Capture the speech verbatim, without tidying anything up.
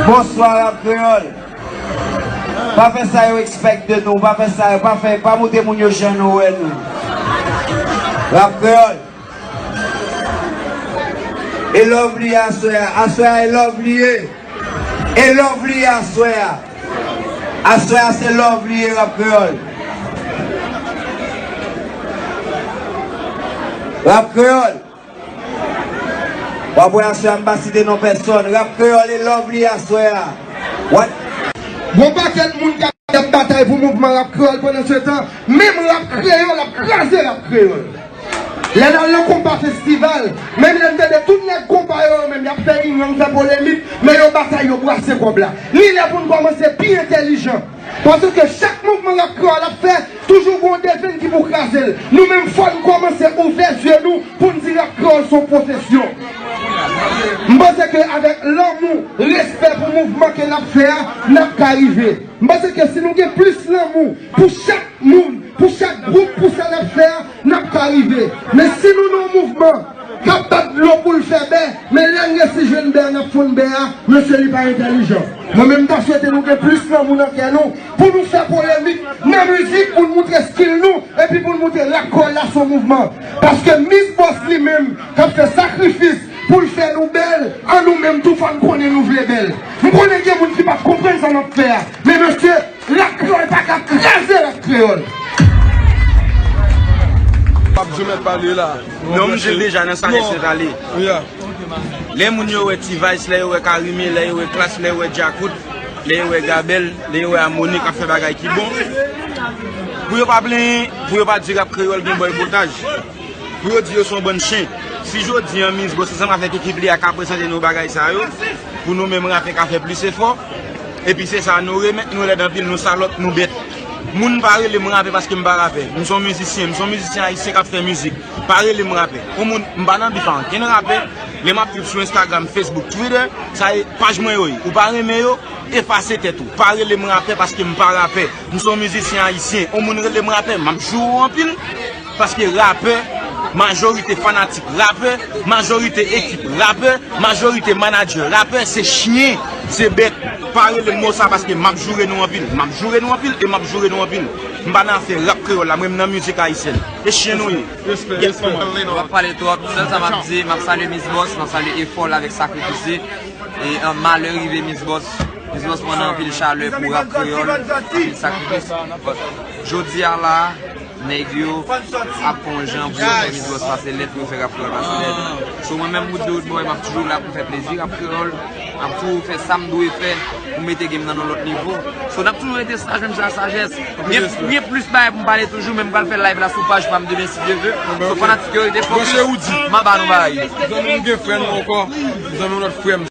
Bonswa, Rap Kreyòl. Pa fè sa yo expect de nou, pa fè sa yo, pa fè, pa montre moun yo jan nou wè nou. Rap Kreyòl. E love li ye aswè a, aswè a e love li ye. E love li ye aswè a. Aswè a se love li ye, Rap Kreyòl. Rap Kreyòl. W ap wè aswè a m pa site non pèsòn. Rap Kreyòl e love li ye aswè a. What? Gon pakèt moun k ap batay pou mouvman Rap Kreyòl pandan se tan, menm Rap Kreyòl ap kraze Rap Kreyòl. Lè n al nan konpa festival, menm lè n tande tout nèg konpa yo, yo menm y ap fè inyon, fè polemik, men yo batay, yo brase kòb la. Li lè pou n kòmanse pi entèlijan. Paske chak mouvman Rap Kreyòl ap fè, toujou gon devenn ki pou kraze l. Nou menm, fò n kòmanse ouvè zye nou pou n di Rap Kreyòl se yon pwofesyon. M panse ke avèk lanmou, respè pou mouvman ke n ap fè a, n ap ka rive. M panse ke si nou gen plis lanmou pou chak moun, pou chak gwoup, pou sa n ap fè a, n ap ka rive. Men si nou nan yon mouvman k ap bat dlo pou l fè bè, men lè n resi jwenn bè a, n ap fonn bè a, mesye, li pa entèlijan. Mwen menm, m ta swete nou gen plis lanmou nan kè nou, pou nou fè polemik nan mizik, pou n moutre stil nou, epi pou n moutre Rap Kreyòl la se yon mouvman. Paske Miss Boss li menm, k ap fè sakrifis pou l fè nou bèl, an nou menm tou, fò n konnen nou vle bèl. M konnen gen moun ki p ap konprann sa m ap fè a, men mesye, Rap Kreyòl pa ka kraze Rap Kreyòl. P ap di w mèt pale la. Non, m di l deja nan sa Sentale. Lè moun yo wè T-Vice, lè yo wè Carime, lè yo wè Klass, lè yo wè Djakout, lè yo wè Gabèl, lè yo wè Amoni k ap fè bagay ki bon, pou yo pa plenyen, pou yo pa di Rap Kreyòl gen bòykotaj. Pou yo di yo se yon bann chen. Si jodi a Miss Boss ansanm avèk ekip li a ka prezante nou bagay sa yo, pou nou menm rapè ka fè plis efò, epi se sa nou remèt, nou lèd anpil, nou salòp, nou bèt. Moun pa rele m rapè paske m pa rapè. M se yon mizisyen, m se yon mizisyen ayisyen k ap fè mizik. Pa rele m rapè. Yon moun, m pa nan bif a ankenn rapè. Lè m ap viv sou Instagram, Facebook, Twitter, sa e paj mwen yo ye. Ou pa renmen yo, efase tèt ou. Pa rele m rapè paske m pa rapè. M se yon mizisyen ayisyen. Yon moun rele m rapè, m ap joure w anpil. Paske rapè, majorite fanatik rapè, majorite ekip rapè, majorite manadjè rapè, se chen, se bèt. Pa rele m mo sa paske m ap joure nou anpil. M ap joure nou anpil e m ap joure nou anpil. M pa nan afè Rap Kreyòl la, mwen m nan mizik ayisyèn. E chen nou ye. Respè, respè, man. W ap pale twòp. Sèl sa m ap di, m ap salye Miss Boss, m ap salye efò l avèk sakrifis li. E, an, malè rive Miss Boss. Miss Boss pran anpil chalè pou Rap Kreyòl, anpil sakrifis. But, jodi a la, nèg yo ap fè yon jan pou yo fè Miss Boss pase lèd, pou yo fè Rap Kreyòl pase lèd. So, mwen menm, Wood the Rude Boy, m ap toujou la pou fè plezi Rap Kreyòl. M ap toujou fè sa m dwe fè pou mete game nan nan lòt nivo. So, n ap toujou rete sa, jwenn sa sajès. M gen, m gen plis bagay pou m pale toujou, men m pral fè live la sou paj pa m demen, si Dye vle. So, fanatik yo, rete fokis. M ap ba nou bagay. Zanmi m gen frè nou ankò. Zanmi m lòt frè m.